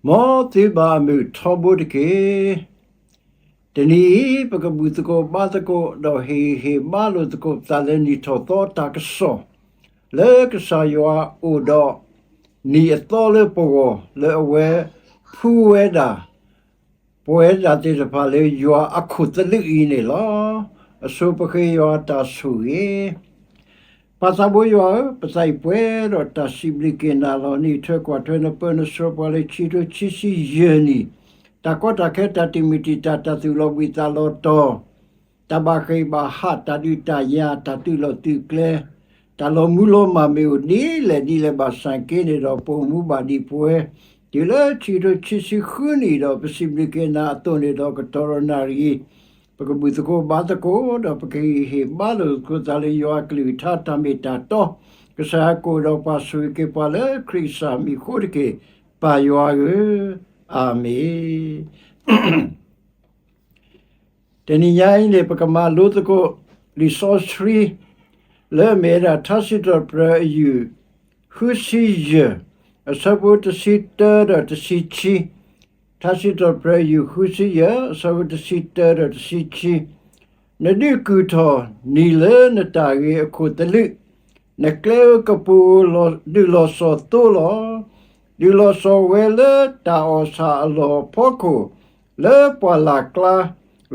မ်သုဘၣ်မုာ်ထီဘိတက့ၢ်. တနံၤအံၤ ပကဘူၣ်သကိးဘါသကိး ဒီးဟ့ၣ်ဂံၢ်ဟ့ၣ်ဘါလိာ်သကိးပသးလၢနံၣ်ထီၣ်သီတၢ်ကစီၣ် လၢကစၢ်ယွၤအိၣ်ဒီး နံၣ်အသီလၢပဂီၢ် လၢအဝဲဖှူဝဲဒၣ် ပဝဲဒၣ်သ့ၣ်တဖၣ်လၢယွၤအခိၣ်သလုးအံၤန့ၣ်လီၤ. အဆိပဃ့ယွၤတၢ်ဆိၣ်ဂ့ၤ ပၢ်သးဘိယွၤဧၢ, ပသးအံၤပှဲၤဒီးတၢ်စံးဘျုးက့ၤနၤလီၤ. နအံးထွဲကွၢ်ထွဲနပၢနဆှၢပှၤလၢခံကထိခံဆံယဲၢ်နံၣ်, တၢ်ကီတၢ်ခဲ တၢ်တံာ်မုၢ်တံာ်တာ် တၢ်သူၣ်လီၤဘှံးသးလီၤတီၤ, တၢ်ဘၣ်ဃ့ၢ်ဘၣ်ဟး တၢ်ဒုးတၢ်ယၤ တၢ်သုးလီၢ်သုးကျဲ, တၢ်လီၤမူလီၤမၢ်မ့ၢ်အိၣ်ဒ်လဲၣ်ဒ်လဲၣ် ဘၣ်ဆၣ်က့န့ၣ်ဒီး ပအိၣ်မူဘၣ်ဒံးပဝဲ တုၤလၢခံကထိခံဆံဃုနံၣ်ဒီး ပစံးဘျုးက့ၤနၤအသိးန့ၣ်ဒီး ကတီၢ်ဒီးနၣ်ရံၣ် ပကဘူၣ်သကိးဘါသကိး ဒီးပကဟ့ၣ်ဂံၢ်ဟ့ၣ်ဘါလိာ်သကိးသးလၢယွၤအကလုၢ်ကထါတၢ်မ့ၢ်တၢ်တီ, ကစၢ်ယွၤကအိၣ်ဒီးပှၤဆိၣ်ဂ့ၤက့ၤပှၤလၢခရံာ်ကစၢ်မံၤအဃိတက့ၢ်, ပၢ်ယွၤဧၢ, အၤမ့ၣ်. တနံၤညါအံၤန့ၣ် ပကမၤလိသကိး လံာ်စီဆှံ လၢအမ့ၢ်ဝဲဒၣ် ထါစံးထီၣ်ပတြၢၤအယုၢ် ဃုဆံယဲၢ် အဆၢဖိတဆံတၢဒီးတဆံခံ, ထါစံးထီၣ်ပတြၢၤအယုၢ် ဃုဆံယဲၢ် အဆၢဖိတဆံတၢဒီးတဆံခံ, နဒုးကုၢ်ထီၣ်နံၤလၢနတၢ်ဂ့ၤအခိၣ်သလုး, နကျဲဧိၤကပူၤဧိၤ ဒုးလီၤစီၤသိလီၤ. ဒုးလီၤစီၤဝဲလၢတၢ်အီၣ်ဆၣ်အလီၢ်အဖီခိၣ်, လၢပှၢ်လၢ်ကျါ,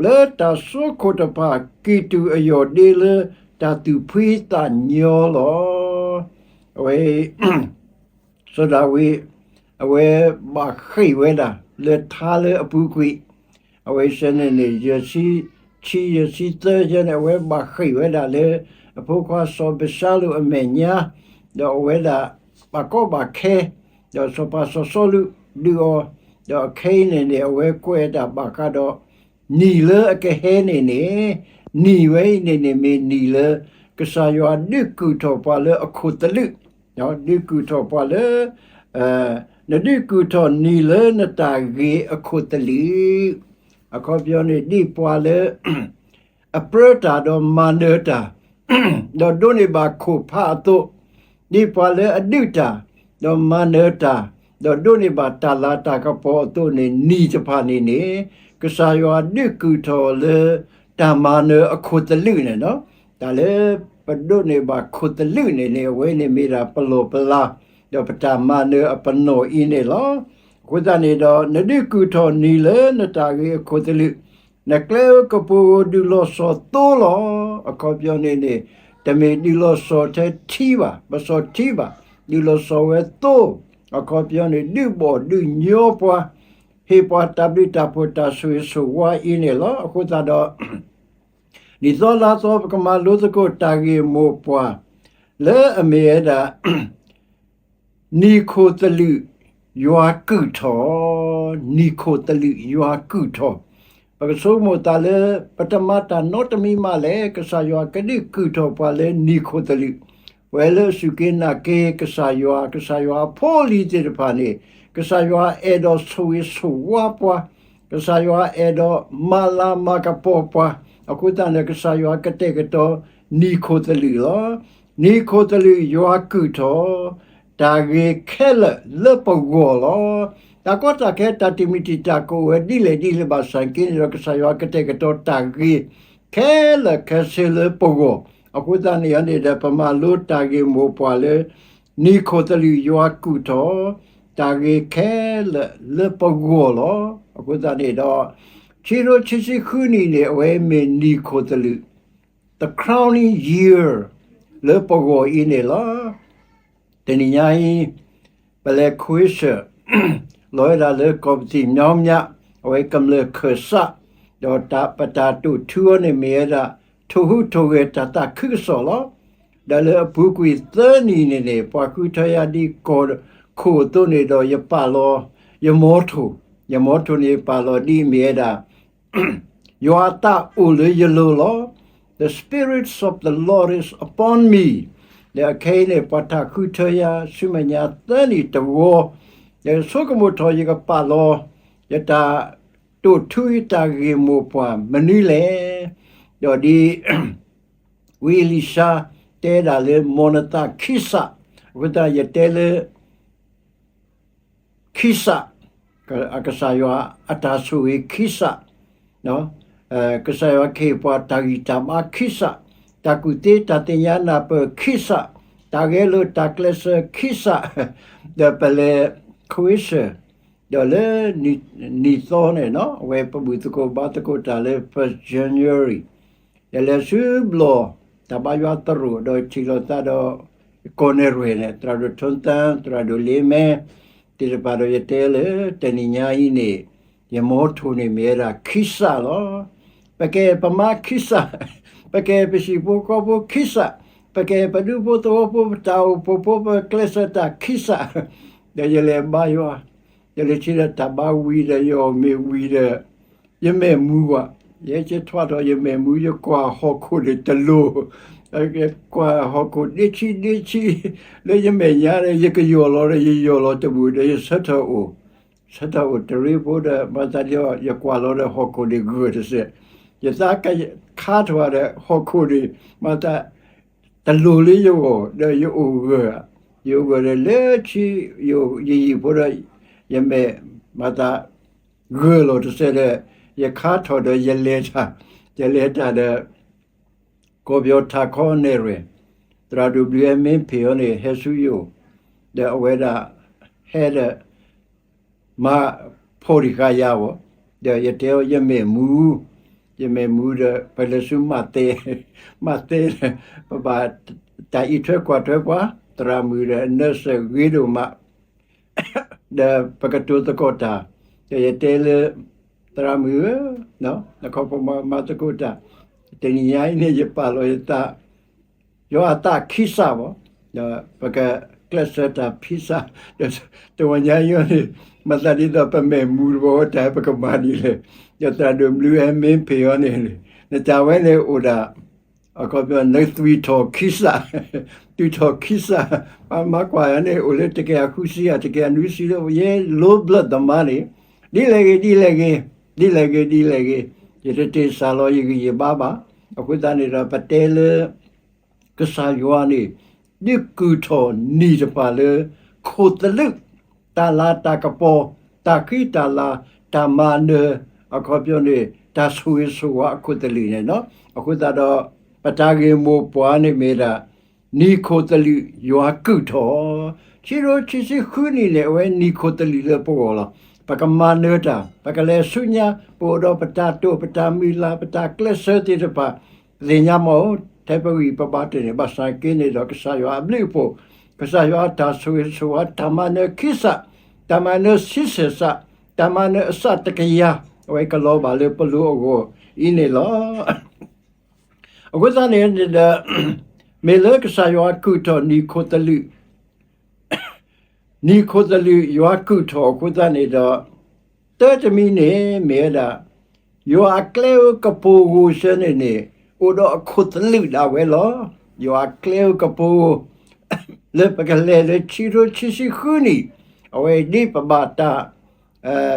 လၢတၢ်စိခိၣ်တဖၣ် ကံၢ်တူာ်အယီၢ်ဒ့လၢတၢ်သူၣ်ဖှံသးညီလီၤ. အဝဲ စီၤဒၤဝံး အဝဲဘၣ်ဃ့ၢ်ဝဲဒၣ်လၢထါလၢအပူၤကွံာ်, အဝဲစဲန့ၣ်န့ၣ် ယဲၢ်ဆံခံ ယဲၢ်ဆံသၢ ယဲန့ၣ် အဝဲဘၣ်ဃ့ၢ်ဝဲဒၣ်လၢ အဖိခွါစီၤအၤဘၡါလိၣ်အမဲာ်ညါ, ဒီးအဝဲဒၣ်ဘၣ်ကီဘၣ်ခဲ, ဒီးစီၤပၤစီၤစီလူးဒုးအီၤ, ဒီးအခဲအံၤန့ၣ်န့ၣ် အဝဲကွဲးတၢ်ဘၣ်ဃးဒီး နံၤလၢအကဟဲန့ၣ်န့ၣ်, နံၤဝဲအံၤန့ၣ်န့ၣ် မ့ၢ်နံၤလၢ ကစၢ်ယွၤဒုးကုၢ်ထီၣ်ပှၤလၢအခိၣ်သလုး, ဒုးကုၢ်ထီၣ်ပှၤလၢ နဒုးကုၢ်ထီၣ်နံၤလၢနတၢ်ဂ့ၤအခိၣ်သလုး, အခီပညီန့ၣ် ဒ်ပှၤလၢ အပြၢတၢ်ဒီးမၤနၢၤတၢ်, ဒီးဒိးန့ၢ်ဘၣ်ခိၣ်ဖးအသိး, ဒ်ပှၤလၢအဒုးတၢ်, ဒီးမၤနၢၤတၢ်, ဒီးဒိးန့ၢ်ဘၣ်တၢ်လၤတၢ်ကပီၤအသိးန့ၣ် နံၤတဖၣ်န့ၣ်န့ၣ် ကစၢ်ယွၤဒုးကုၢ်ထီၣ်လၢ တၢ်မၤနၢၤအခိၣ်သလုးန့ၣ်လီၤ. တၢ်လၢပဒိးန့ၢ်ဘၣ်ခိၣ်သလုးန့ၣ်န့ၣ် အဝဲန့ၣ်မ့ၢ်ဒၣ်ပလီၢ်ပလၤ, ဒီးပတၢ်မၤနၢၤအပနီၣ်အံၤန့ၣ်လီၤ. အဃိသတးန့ၣ်ဒီး နဒုးကုၢ်ထီၣ်နံၤလၢနတၢ်ဂ့ၤအခိၣ်သလုး, နကျဲဧိၤကပူၤဧိၤ ဒုးလီၤစီၤသိလီၤ. အခီပညီန့ၣ်န့ၣ် တမ့ၢ်ဒုးလီၤစီၤထဲထံဘၣ်, ပစီၤထံဘၣ်, ဒုးလီၤစီၤဝဲသိ, အခီပညီန့ၣ် ဒုးဘီၣ်ဒုးညီပှၤ, ဟ့ၣ်ပှၤတၢ်ဘျုးတၢ်ဖှိၣ်တၢ်ဆိၣ်ဂ့ၤဆိၣ်ဝါအံၤန့ၣ်လီၤ. အဃိသတးဒီး နံၣ်သီလါသီ ပကမၤလိသကိးတၢ်ဂ့ၢ်မိၢ်ပှၢ် လၢအမ့ၢ်ဝဲဒၣ် နံၤခိၣ်သလုးယွၤကုၢ်ထီၣ်, နံၤခိၣ်သလုးယွၤကုၢ်ထီၣ်. ပကဆိကမိၣ်သးလၢ ပတမၤတၢ်နီတမံၤမးလဲၣ်, ကစၢ်ယွၤကဒုးကုၢ်ထီၣ်ပှၤလၢနံၤခိၣ်သလုး, ပဝဲလၢအစူၢ်က့ၤနာ်က့ၤ ကစၢ်ယွၤ, ကစၢ်ယွၤအဖိအလံၤသ့ၣ်တဖၣ်န့ၣ် ကစၢ်ယွၤအဲၣ်ဒိးဆိၣ်ဂ့ၤဆိၣ်ဝါပှၤ, ကစၢ်ယွၤအဲၣ်ဒိးမၤလၤမၤကပီၤပှၤ, အဃိသတးန့ၣ် ကစၢ်ယွၤကတဲာ်ကတီၤနံၤခိၣ်သလုးလီၤ. နံၤခိၣ်သလုးယွၤကုၢ်ထီၣ်, တၢ်ဂ့ၤခဲလၢာ်လၢပဂီၢ်လီၤ. တၢ်ကီတၢ်ခဲ တၢ်တံာ်မုၢ်တံာ်တာ်ကအိၣ်ဝဲဒ်လဲၣ်ဒ်လဲၣ်ဘၣ်ဆၣ်က့န့ၣ်ဒီး ကစၢ်ယွၤကတဲာ်ကတီၤတၢ်ဂ့ၤ ခဲလၢာ်ခဲဆ့လၢပဂီၢ်, အဃိသတးန့ၣ်န့ၣ်ဒီး ပမၤလိတၢ်ဂ့ၢ်မိၢ်ပှၢ်လၢ နံၤခိၣ်သလုးယွၤကုၢ်ထီၣ်, တၢ်ဂ့ၤခဲလၢာ်လၢပဂီၢ်လီၤ. အဃိသတးန့ၣ်ဒီး ခံကထိခံဆံဃုနံၣ်န့ၣ် အဝဲမ့ၢ်နံၤခိၣ်သလုး the crowning year လၢပဂီၢ်အံၤန့ၣ်လီၤ. တနံၤညါအံၤ ပလဲၤခွ့ဆၢၣ် လီၤဝဲဒၣ်လၢကီၢ်ပသံၣ်မညီမညီ, အဝဲကမျၢၢ်ခၢၣ်စး, ဒီးပတၢ်တိာ်ထူအီၤန့ၣ်မ့ၢ်ဝဲဒၣ် ထိၣ်ဟူးထိၣ်ဂဲၤတၢ်သးခုကစီၣ်လီၤ. ဒီးလၢအပူၤကွံာ်သၢနံၣ်န့ၣ်န့ၣ် ပှၤဃုထၢယၤဒ်ကီၢ်ခိၣ်အသိးန့ၣ်ဒီး ယပာ်လီၤ ယမီထိၣ်, ယမီထိၣ်န့ၣ် ယပာ်လီၤဒ်အမ့ၢ်ဝဲဒၣ် ယွၤအသးအိၣ်လၢယလိၤလီၤ. The Spirit of the Lord is upon me. ဒီးအခဲအံၤန့ၣ် ပှၤထးဃုထၢယၤဆူမဲာ်ညါသၢနံၣ်တဝီ, ဒီးယဆိကမိၣ်ထီၣ်ယကပာ်လီၤ ယတၢ်တိာ်ထူယတၢ်ဂ့ၢ်မိၢ်ပှၢ်မနုၤလဲၣ်. ဒီးဒ် ဝံအ့လံၡါတဲဒၣ်လၢ မိၢ်နသးခံစး, အဃိသတးယတဲလၢ ခံစး, ကစၢ်ယွၤအတၢ်ဆိၣ်ဂ့ၤခံစး, ကစၢ်ယွၤကဟ့ၣ်ပှၤတၢ်ဂံၢ်တၢ်ဘါခံစး, တၢ်ကူၣ်သ့တၢ်သ့ၣ်ညါနၢ်ပၢၢ်ခံစး, တၢ်ဂဲၤလိာ်တၢ်ကျဲးစၢးခံစး, ဒီးပလဲၤခွ့စၢၣ်, ဒီးလၢနံၣ်သီန့ၣ် အဝဲပဘူၣ်သကိးဘါသကိးတၢ်လၢ first January ယလဲၤဆူဘျီၣ် တၢ်ဘါယွၤသရိာ် ဒီးထံၣ်လိာ်သးဒီး ကီၢ်နဲၣ်ရွဲၣ်န့ၣ် သရၣ်ဒိၣ်ထၢသၢ, သရၣ်ဒိၣ်လ့မဲ သ့ၣ်တဖၣ်ဒီး ယတဲလၢတနံၤညါအံၤန့ၣ် ယမီထိၣ်န့ၣ်မ့ၢ်ဝဲဒၣ်ခံစးလီၤ. ပကဲပမါခံစး, ပကဲပဟံၣ်ဖိဃီဖိခံစး, ပကဲပဒူဖိသဝီဖိ ပတၢ်အိၣ်ဖှိၣ်ဖိ ပကျဲးစၢးတၢ်ခံစး, ဒီးယလဲၤဘါယွၤ, ယလဲၤထံၣ်ဒီးတၢ်ဘါဝံၤဒီး ယအီၣ်မ့ၤဝံၤဒီး ယမဲာ်မူဝဲ, ယဲက့ၤထွဲထီၣ်ယမဲာ်မူ ယကွၢ်ဟီၣ်ခိၣ်န့ၣ်တလိၤ, ယကွၢ်ဟီၣ်ခိၣ်ဒ့ဆံဒ့ဆံ လၢယမဲာ်ညါဒီး ယကယီၢ်လီၤဒီး ယယီၢ်လီၤတဘူၣ်ဒီး ယဆၢထၢၣ်အိၣ်, ဆၢထၢၣ်အိၣ်တရံးဖိဒီး မၤသးဒ်အီၤ ယကွၢ်လီၤဒီးဟီၣ်ခိၣ်န့ၣ်ဂၢၢ်တစဲး, ယသးခါထီၣ်ဒီးဟီၣ်ခိၣ်န့ၣ် မၤသး တလိၤလၢယဂီၢ် ဒီးယအိၣ်ဂၢၢ်, ယအိၣ်ဂၢၢ်ဒီးလၢခံ ယယံာ်ဖိဒီး ယမဲာ်မၤသး ဂၢၢ်လီၤတစဲးဒီး ယခါထီၣ်ဒီးယလဲၤတၢ်, ယလဲၤတၢ်ဒီး ကီၢ်ပယီၤထးခီနဲၣ်ရွဲၣ်, သရၣ်ဒိၣ်ဘျုးဟဲမ့ၢ်ဖံးအီၤန့ၣ် ဟဲဆူယအိၣ်, ဒီးအဝဲဒၣ်ဟဲဒီး မၤဖီၣ်တံၢ်ဃာ်ယၤအီၤ, ဒီးယတဲအီၤ ယမဲာ်မူ, ယမဲာ်မူဒီး ပလဲၤဆူမးသဲ, မးသဲဒီး ပဘၣ်တၢ်အံးထွဲကွၢ်ထွဲပှၤ, သရၣ်မုၣ်ဒီး nurse ဂ့ၤဒိၣ်မး ဒီးပကတိၤသကိးတၢ်, ဒီးယတဲလၢ သရၣ်မုၣ်ဧၢ, နခီဖျိမၤသကိးတၢ်, တနံၤညါအံၤန့ၣ် ယပာ်လီၤယသး ယွၤအသးခံစးဘၣ်, ဒီးပကကျဲးစၢးတၢ်ခံစး, ဒီးတဝီညါအံၤန့ၣ် မၤသးဒ်သိးပမဲာ်မူတဘျီတၢ် ပကမၤဒ်လဲၣ်, ဒီးသရၣ်ဒိၣ်ဘျုးဟဲမ့ၢ်ဖံးအီၤန့ၣ် နတၢ်ဝဲန့ၣ်အိၣ်ဒၣ် အခီပညီ နသွံၣ်ထီၣ်ခံစး, သွံၣ်ထီၣ်ခံစး, ပမၤကွၢ်ယၤန့ၣ် အိၣ်လၢတကယၤဃုဆံယၤ တကယၤနွံဆံလၢ ယဲ low blood သမားန့ၣ် ဒ်လဲၣ်ဂ့ၤ ဒ်လဲၣ်ဂ့ၤ, ဒ်လဲၣ်ဂ့ၤ ဒ်လဲၣ်ဂ့ၤ, ယတတ့ၢ်စၢ်လီၤယဂံၢ်ယဘါဘၣ်. အဃိသတးန့ၣ်ဒီး ပတဲလၢ ကစၢ်ယွၤန့ၣ် ဒုးကုၢ်ထီၣ်နံၣ်တဖၣ်လၢ ခိၣ်သလုး, တၢ်လၤတၢ်ကပီၤ, တၢ်ဃံတၢ်လၤ, တၢ်မၤနၢၤ, အခီပညီန့ၣ် တၢ်ဆိၣ်ဂ့ၤဆိၣ်ဝါအခိၣ်သလုးန့ၣ်လီၤ. အဃိသတးဒီး ပတၢ်ဂ့ၢ်မိၢ်ပှၢ်န့ၣ်မ့ၢ်ဒၣ် နံၣ်ခိၣ်သလုးယွၤကုၢ်ထီၣ်, ခံကထိခံဆံဃုနံၣ်န့ၣ် အဝဲနံၣ်ခိၣ်သလုးလၢပဂီၢ်လီၤ. ပကမၤနၢၤတၢ်, ပကလဲၤဆူညါ, ပအိၣ်ဒီးပတၢ်တိာ် ပတၢ်မုၢ်လၢ် ပတၢ်ကျဲးစၢးသ့ၣ်တဖၣ် ပသ့ၣ်ညါမး ထဲပဂံၢ်ပဘါတ့ၢ်န့ၣ် ဘၣ်ဆၣ်က့န့ၣ်ဒီး ကစၢ်ယွၤအဘျုးအဖှိၣ်, ကစၢ်ယွၤအတၢ်ဆိၣ်ဂ့ၤဆိၣ်ဝါ တၢ်မၤနၢၤခံစး, တၢ်မၤနၢၤဆံဆဲၣ်စး, တၢ်မၤနၢၤအစးတကယၤ, အဝဲကလီၤဘၣ်လၢပလိၤအဂီၢ်အံၤန့ၣ်လီၤ. အဃိသတးန့ၣ်ဒီး မ့ၢ်လၢကစၢ်ယွၤကုၢ်ထီၣ်နံၣ်ခိၣ်သလုး နံၣ်ခိၣ်သလုးယွၤကုၢ်ထီၣ်အဃိသတးန့ၣ်ဒီး တၢ်တမံၤန့ၣ်မ့ၢ်ဝဲဒၣ် ယွၤအကျဲဧိၤကပိၤဧိၤစ့ၢ်န့ၣ်န့ၣ် အိၣ်ဒီးအခိၣ်သလုးဒၣ်ဝဲလီၤ. ယွၤအကျဲဧိၤကပိၤဧိၤ လၢပကလဲၤလၢခံကထိခံဆံဃုနံၣ် အဝဲဒ်ပဘၣ်တၢ်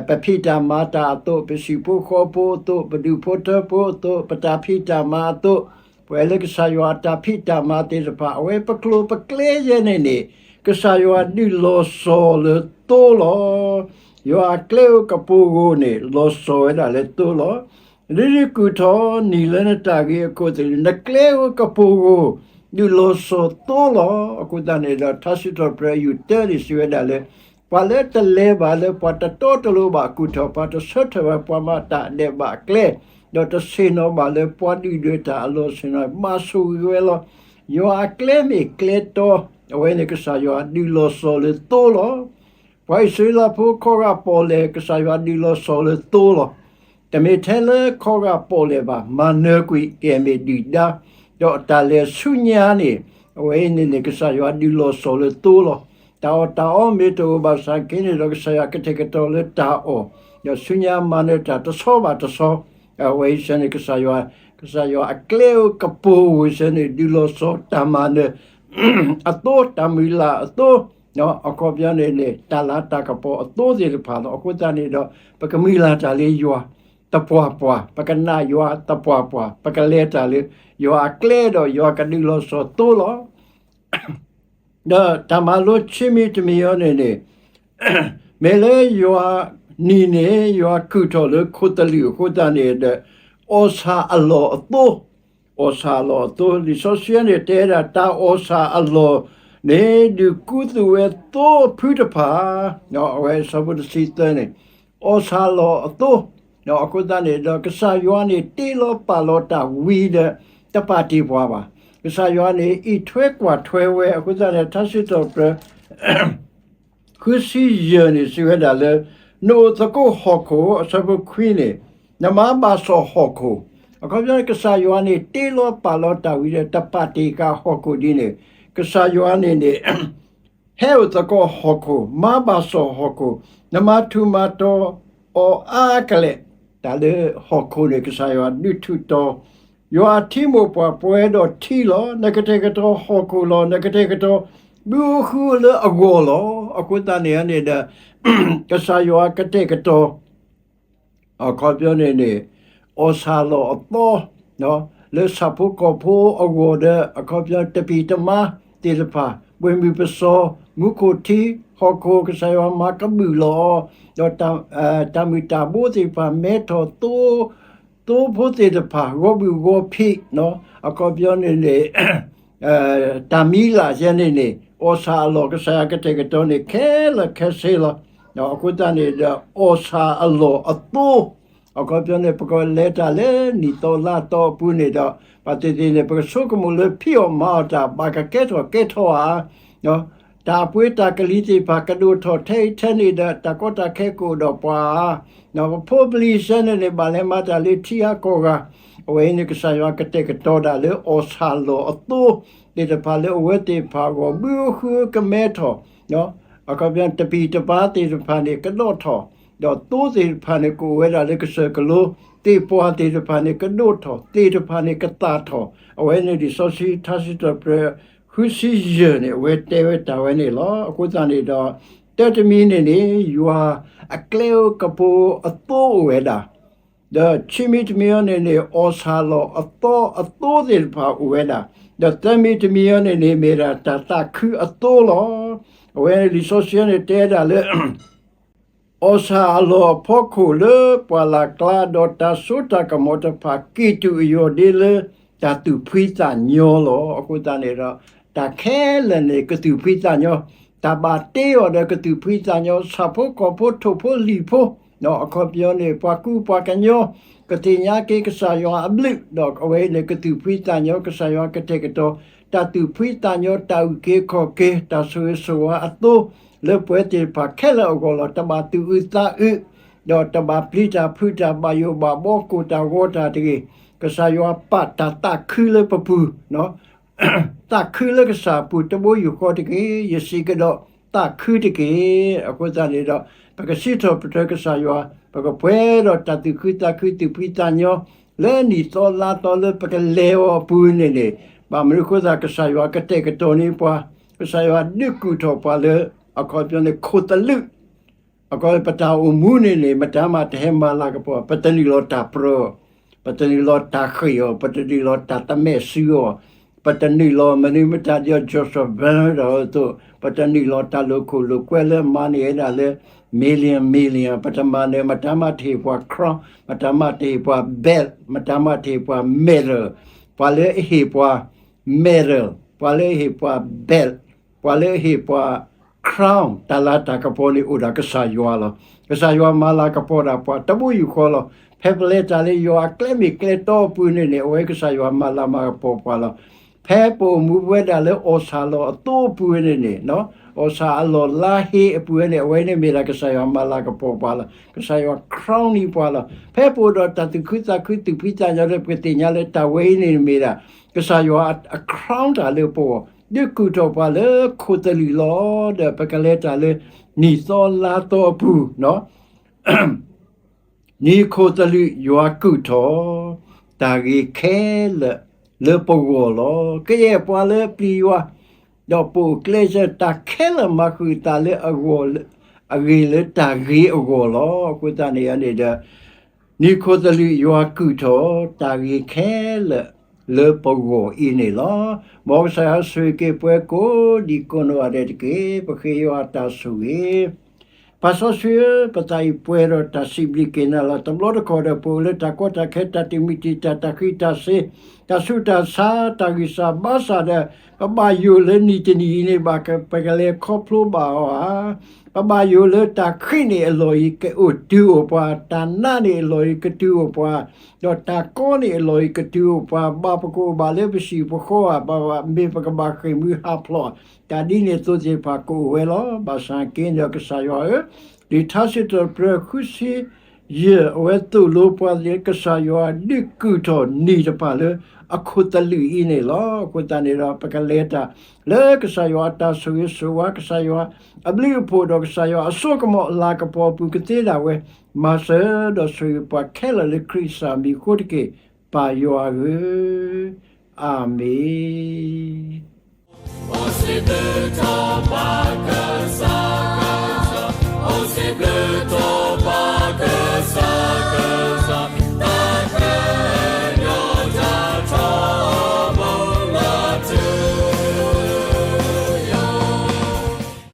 ပဖံးတၢ်မၤတၢ်အသိး, ပဟံၣ်ဖိဃီဖိအသိး, ပဒူၣ်ဖိထၢဖိအသိး, ပတၢ်ဖံးတၢ်မၤအသိး, ပဝဲလၢကစၢ်ယွၤအတၢ်ဖံးတၢ်မၤသ့ၣ်တဖၣ် အဝဲပကျိၤပကျဲယဲန့ၣ်န့ၣ် ကစၢ်ယွၤဒုးလီၤစီၤလၢသိလီၤ. ယွၤအကျဲဧိၤကပိၤဧိၤန့ၣ် လီၤစီၤဝဲဒၣ်လၢသိလီၤ. ဒ်ကုၢ်ထီၣ်နံၣ်လၢနတၢ်ဂ့ၤအခိၣ်သလုး နကျဲဧိၤကပိၤဧိၤ ဒုးလီၤစီၤသိလီၤ. အဃိသတးန့ၣ်ဒီး ထါစံးထီၣ်ပတြၢၤအယူၢ်တၢန့ၣ် စံးဝဲဒၣ်လၢ ပှၤလၢတလဲၤဘၣ်လၢပှၤတတီတလိၤဘၣ်အကုၢ်ထီၣ် ပှၤတဆၢထၢၣ်ဝဲပှၤမၤတၢ်ဒဲးဘးအကျဲ, ဒီးတဆ့ၣ်နီၤဘၣ်လၢပှၤဒုၣ်ဒွဲၣ်တၢ်အလီၢ်ဆ့ၣ်နီၤ ဘၣ်ဆိၣ်ဂ့ၤဝဲလီၤ. ယွၤအကျဲမ့ၢ်ကျဲတီ, အဝဲန့ၣ်ကစၢ်ယွၤဒုးလီၤစီၤလၢသိလီၤ. ပှၤအံၣ်စရ့လးဖိခီဂာ်ပီၣ်လဲၣ် ကစၢ်ယွၤဒုးလီၤစီၤလၢသိလီၤ. တမ့ၢ်ထဲလၢခီဂာ်ပီၣ်လဲၣ်ဘၣ်, မၤနၢၤကွံာ် ကဲမ့ၢ်ဒုၣ်ဒါ, ဒီးတၢ်လဲၤဆူညါန့ၣ် အဝဲအံၤန့ၣ်န့ၣ် ကစၢ်ယွၤဒုးလီၤစီၤလၢသိလီၤ. တၢ်အီၣ်တၢ်အီမ့ၢ်တအိၣ်ဘၣ်ဆၣ်က့န့ၣ်ဒီး ကစၢ်ယွၤကတဲာ်ကတီၤလၢတၢ်အီၣ်, ဒီးဆူညါမၤနၢၤတၢ်တဆီဘၣ်တဆီ, အဝဲအံၤစ့ၢ်န့ၣ် ကစၢ်ယွၤ, ကစၢ်ယွၤအကျဲဧိၤကပိၤဧိၤစ့ၢ်န့ၣ် ဒုးလီၤစီၤတၢ်မၤနၢၤ အသိ တၢ်မုၢ်လၢ်အသိ အခီပညီန့ၣ်န့ၣ် တၢ်လၤတၢ်ကပီၤအသိသ့ၣ်တဖၣ်လီၤ. အဃိသတးန့ၣ်ဒီး ပကမုၢ်လၢ်တၢ်လၢယွၤ တပှၢ်ပှၢ်, ပကနာ်ယွၤတပှၢ်ပှၢ်, ပကလဲၤတၢ်လၢယွၤအကျဲဒီး ယွၤကဒုးလီၤစီၤသိလီၤ. ဒီးတၢ်မၤလိဆံးမံၤတမံၤအံၤန့ၣ်န့ၣ် မ့ၢ်လၢယွၤနံၤန့ၣ် ယွၤကုာ်ထီၣ်လၢခိၣ်သလုးအဃိသတးန့ၣ်ဒီး အီၣ်ဆၣ်အလီၢ်အသိ, အီၣ်ဆၣ်အလီၢ်အသိ, လံာ်စီဆှံန့ၣ်တဲဒၣ် တၢ်အီၣ်ဆၣ်အလီၢ်န့ၣ် ဒုးကူသူၣ်ဝဲသိအဖုတဖၣ်, အဝဲအဆၢဖိတဆံသၢန့ၣ် အီၣ်ဆၣ်လီၢ်အသိ, အဃိသတးန့ၣ်ဒီး ကစၢ်ယွၤန့ၣ် တ့လီၤပာ်လီၤတၢ်ဝံၤဒီး တပာ်တ့ၢ်ပှၤဘၣ်. ကစၢ်ယွၤန့ၣ် အံးထွဲကွၢ်ထွဲဝဲ အဃိသတးန့ၣ် ထါစံးထီၣ်ပတြၢၤ ဃုဆံယဲၢ်န့ၣ် စံးဝဲဒၣ်လၢ နအိၣ်သကိးဟီၣ်ခိၣ် အဆၢဖိခွံန့ၣ် နမၤဘၣ်စီၣ်ဟီၣ်ခိၣ်, အခီပညီန့ၣ် ကစၢ်ယွၤန့ၣ် တ့လီၤပာ်လီၤတၢ်ဝံၤဒီး တပာ်တ့ၢ်ဃာ်ဟီၣ်ခိၣ်ဒ်န့ၣ် ကစၢ်ယွၤန့ၣ်န့ၣ် ဟဲအိၣ်သကိးဟီၣ်ခိၣ်, မၤဘၣ်စီၣ်ဟီၣ်ခိၣ်, နမၤထူးမၤတီၤအီၤအါကလဲာ်, တၢ်လၢဟီၣ်ခိၣ်န့ၣ် ကစၢ်ယွၤဒုးထူးတီၤ, ယွၤအထံမိၢ်ပှၢ်ပှဲၤဒီးထံလီၤ. နကတဲာ်ကတီၤဟီၣ်ခိၣ်လီၤ. နကတဲာ်ကတီၤဘုဃုလၢအဂီၢ်လီၤ. အဃိသတးန့ၣ်န့ၣ်ဒီး ကစၢ်ယွၤကတဲာ်ကတီၤ အခီပညီန့ၣ်န့ၣ် အီၣ်ဆၣ်လီၢ်အသီ လၢဆၣ်ဖိကီၢ်ဖိအဂီၢ်ဒီး အခီပညီတပံၢ်တမါသ့ၣ်တဖၣ် ပှ့ၤမုၢ်ပစီၤ မူခိၣ်ထံ ဟီၣ်ခိၣ် ကစၢ်ယွၤမၤကဘုၣ်လီၤအီၤ, ဒီးတၢ်မုၢ်တၢ်ဘိသ့ၣ်တဖၣ် မဲထီၣ်သိ သိဖိသ့ၣ်တဖၣ် ဂီၤဘုၣ်ဂီၤဖံး, အခီပညီန့ၣ်န့ၣ် တၢ်မံၤလၢ်ယဲန့ၣ်န့ၣ် အီၣ်ဆၣ်အလီၢ် ကစၢ်ယွၤကတဲာ်ကတီၤန့ၣ် ခဲလၢာ်ခဲဆ့လီၤ. အဃိသတးန့ၣ်ဒီး အီၣ်ဆၣ်အလီၢ်အသိ အခီပညီန့ၣ် ပကလဲၤတၢ်လၢနံၣ်သီလါသီအပူၤန့ၣ်ဒီး ဘၣ်သ့ၣ်သ့ၣ်န့ၣ် ပကဆိကမိၣ်လၢဖံးအီၣ်မၤအီၣ်တၢ် ဘၣ်ကကဲထီၣ်ကဲထီၣ်ဧါ တၢ်အပှ့ၤတၢ်ကလံၤသ့ၣ်တဖၣ် ကဒိၣ်ထီၣ်ထဲအံၤထဲန့ၣ်ဒီး တၢ်ကီတၢ်ခဲကအိၣ်ဒီးပှၤဧါ, ပဖိပလံၤစဲန့ၣ်န့ၣ် ဘၣ်လဲၤမၤတၢ်လၢထံအါကီၢ်ဂၤ, အဝဲအံၤန့ၣ် ကစၢ်ယွၤကတဲာ်ကတီၤဒၣ်လၢအီၣ်ဆၣ်လီၢ်အသိသ့ၣ်တဖၣ်လၢအဝဲသ့ၣ်တဖၣ်အဂီၢ် ဘုဃုကမဲထီၣ် အခီပညီ တပံၢ်တပါသ့ၣ်တဖၣ်န့ၣ် ကဒီးထီၣ်, ဒီးသိသ့ၣ်တဖၣ်န့ၣ် ကအိၣ်ဝဲဒၣ်လၢကစၢၢ်ကလိ, သ့ၣ်ပှၢ်သ့ၣ်တဖၣ်န့ၣ် ကဒိၣ်ထီၣ်, သ့ၣ်တဖၣ်န့ၣ် ကသၣ်ထီၣ်, အဝဲန့ၣ်လံာ်စီဆှံထါစံးထီၣ်ပတြၢၤ ဃုဆံယဲၢ်န့ၣ် အဝဲတဲဝဲတၢ်ဝဲန့ၣ်လီၤ. အဃိသတးန့ၣ်ဒီး တၢတမံၤန့ၣ်န့ၣ် ယွၤအကျဲအိၣ်ကပူၤအသိအိၣ်ဝဲဒၣ် ဒီးဆံမံၤတမံၤအံၤန့ၣ်န့ၣ် အီၣ်ဆၣ်လီၢ်အသီအသိသ့ၣ်တဖၣ်အိၣ်ဝဲဒၣ်, ဒီးသၢမံၤတမံၤအံၤန့ၣ်န့ၣ် မ့ၢ်ဒၣ်တၢ်သးခုအသိလီၤ. အဝဲန့ၣ်လံာ်စီဆှံန့ၣ်တဲဒၣ်လၢ အီၣ်ဆၣ်အလီၢ်အဖီခိၣ်လၢပှၢ်လၢ်ကျါ ဒီးတၢ်စိတၢ်ကမီၤတဖၣ် ကံၢ်တူာ်အယိာ်ဒ့လၢတၢ်သူၣ်ဖှံသးညီလီၤ. အဃိသတးန့ၣ်ဒီး တၢ်ခဲလၢာ်န့ၣ် ကသူၣ်ဖှံသးညီ, တၢ်ဘၣ်တ့အီၤဒီးကသူၣ်ဖှံသးညီ, ဆၣ်ဖိကီၢ်ဖိ ထိၣ်ဖိလံၣ်ဖိ အခီပညီန့ၣ် ပှၤကူပှၤကညီ ကသ့ၣ်ညါက့ၤကစၢ်ယွၤအဘျုး ဒီးအဝဲအံၤန့ၣ် ကသူၣ်ဖှံသးညီ ကစၢ်ယွၤကတဲာ်ကတီၤ တၢ်သူၣ်ဖှံသးညီ တၢ်အုၣ်က့ၤခီၣ်က့ၤ တၢ်ဆိၣ်ဂ့ၤဆိၣ်ဝါအသိ လၢပဝဲသ့ၣ်တဖၣ်ခဲလၢာ်အဂီၢ်လီၤ. တဘၣ်သူၣ်အုးသးအုး ဒီးတဘၣ်ပျံၤတၢ်ဖုးတၢ် ဘၣ်ယိၣ်ဘၣ်ဘီ ကိၢ်တၢ်ဂီၤတၢ်တဂ့ၤ, ကစၢ်ယွၤပာ်တၢ်သးခုလၢပပူၤ သးခုလၢကစၢ်အပူၤ တဘိယူၢ်ဃီတက့ၢ်. ယစံးကဒီး သးခုတက့ၢ်. အဃိသတးန့ၣ်ဒီး ပကစံးထီၣ်ပတြၢၤကစၢ်ယွၤ, ပကပှဲၤဒီးတၢ်သူၣ်ခုသးခု သူၣ်ဖှံသးညီ လၢနံၣ်သီလါသီလၢပကလဲၤအီၤအပူၤန့ၣ်န့ၣ်, ဘၣ်မနုၤအဃိသတး ကစၢ်ယွၤကတဲာ်ကတီၤန့ၢ်ပှၤ, ကစၢ်ယွၤဒုးကူၣ်ထီၣ်ပှၤလၢ အခီပညီန့ၣ် ခိၣ်သလုး အခီပညီ ပတၢ်အိၣ်မူန့ၣ်န့ၣ် မတၤမးတဟဲမၤလၤကပီၤ, ပတနုာ်လီၤတၢ်ပြၢအီၤ, ပတနုာ်လီၤတၢ်ဃ့ၢ်အီၤ, ပတနုာ်လီၤတၢ်သမၢ်စုအီၤ, ပတနုာ်လီၤမနုၤမတၤဒ်အီၤ George Soros ဒီးအသိး, ပတနုာ်လီၤတၢ်လိာ်ခိၣ်လိာ်ကွဲလၢမၤန့ၢ်ဝဲဒၣ်လၢ million million, ပတမၤန့ၢ် မတၤမးတဟ့ၣ်ပှၤ crown, မတၤမးတဟ့ၣ်ပှၤ belt, မတၤမးတဟ့ၣ်ပှၤ medal, ပှၤလၢအဟ့ၣ်ပှၤ medal, ပှၤလၢအဟ့ၣ်ပှၤ belt, ပှၤလၢအဟ့ၣ်ပှၤ crown တၢ်လၤတၢ်ကပီၤန့ၣ် အိၣ်ဒီးကစၢ်ယွၤလီၤ. ကစၢ်ယွၤမၤလၤကပီၤဒၣ်ပှၤ တဘိယူၢ်ဃီလီၤ. ဖဲပလဲၤတၢ်လၢယွၤအကျဲမ့ၢ်ကျဲတီအပူၤန့ၣ်န့ၣ် အဝဲကစၢ်ယွၤမၤလၤမၤကပီၤပှၤလီၤ. ဖဲပအိၣ်မူဝဲဒၣ်လၢအီၣ်ဆၣ်လီၢ်အသိအပူၤန့ၣ်န့ၣ်, အီၣ်ဆၣ်အလီၢ်လါဟ့အပူၤန့ၣ် အဝဲန့ၣ်မ့ၢ်ဒၣ်ကစၢ်ယွၤမၤလၤကပီၤပှၤလီၤ. ကစၢ်ယွၤ crown န့ၢ်ပှၤလီၤ. ဖဲပအိၣ်ဒီးတၢ်သူၣ်ခုသးခု သူၣ်ဖှံသးညီလၢပကသ့ၣ်ညါလၢတၢ်ဝဲအံၤန့ၣ်မ့ၢ်ဒၣ် ကစၢ်ယွၤအ crown တၢ်လၢပဂီၢ်, ဒုးကူၣ်ထီၣ်ပှၤလၢခိၣ်သလုးလီၤ. ဒီးပကလဲၤတၢ်လၢ နံၣ်သီလါသီအပူၤ, နံၣ်ခိၣ်သလုးယွၤကူၣ်ထီၣ် တၢ်ဂ့ၤခဲလၢာ်လၢပဂီၢ်လီၤ. ကယဲၢ်ပှၤလၢပျံၤယွၤ, ဒီးပိာ်ကျဲစၢၤတၢ်ခဲလၢာ်မၤဃုာ်အသးလၢအဂီၢ်, အဂ့ၢ်လၢတၢ်ဂ့ၤအဂီၢ်လီၤ. အဃိသတးန့ၣ်န့ၣ်ဒီး နံၣ်ခိၣ်သလုးယွၤကုၢ်ထီၣ်တၢ်ဂ့ၤခဲလၢာ်လၢပဂီၢ်အံၤန့ၣ်လီၤ. မ်ကစၢ်ယွၤဆိၣ်ဂ့ၤက့ၤပှၤကိးဒံကိးနီၢ်ဂၤဒဲးတက့ၢ်. ပဃ့ယွၤအတၢ်ဆိၣ်ဂ့ၤ ပၢ်စီဆှံဧၢ, ပသးအံၤပှဲၤဒီးတၢ်စံးဘျုးက့ၤနၤလီၤ. တဘျီတခီၣ်ဒီး ပအိၣ်လၢတၢ်ကီတၢ်ခဲ တၢ်တမံၤတံာ်တာ် တၢ်ဃံးတၢ်စ့ၤ တၢ်ဆူးတၢ်ဆါ တၢ်ဂံၢ်စၢ်ဘါစၢ်ဒီး ပဘၣ်ယိၣ်လၢနံၣ်တနံၣ်အံၤန့ၣ်ဘၣ် ပကလဲၤခီဖျိဘၣ်အီၤဧါ. ပဘၣ်ယိၣ်လၢတၢ်ဃံးန့ၣ်အလီၢ်အံၤ ကအိၣ်တုၤအိၣ်ပှၤ, တၢ်နးန့ၣ်အလီၢ်အံၤ ကတုၤအိၣ်ပှၤ, ဒီးတၢ်ကီန့ၣ်အလီၢ်အံၤ ကတုၤအိၣ်ပှၤ, ဘၣ်ပကအိၣ်ဘၣ်လၢပဟံၣ်ပဃီဧါ, ဘၣ်မ့ၢ်ပကဘၣ်ဃ့ၢ်မှံဟးဖျိး တၢ်ဒ်န့ၣ်အသိးသ့ၣ်တဖၣ်ကအိၣ်ဝဲလီၤ. ဘၣ်ဆၣ်က့ဒီးကစၢ်ယွၤဧၢ, လံာ်ထါစံးထီၣ်ပတြၢၤဃုဆံယဲၢ် အဝဲသိၣ်လိပှၤလၢကစၢ်ယွၤဒုးကုၢ်ထီၣ်နံၣ်တဖၣ်လၢအခိၣ်သလုးအံၤန့ၣ်လီၤ. အဃိသတးန့ၣ်ဒီး ပကလဲၤတၢ်လၢကစၢ်ယွၤအတၢ်ဆိၣ်ဂ့ၤဆိၣ်ဝါ ကစၢ်ယွၤအဘျုးအဖှိၣ်ဒီးကစၢ်ယွၤအစိကမီၤလၤကပီၤအပူၤကသ့ဒၣ်ဝဲ မၤစၢၤဒီးဆိၣ်ဂ့ၤပှၤခဲလၢာ်လၢခရံာ်ကစၢ်မံၤအဃိတက့ၢ်. ပၢ်ယွၤဧၢ, အၤမ့ၣ်.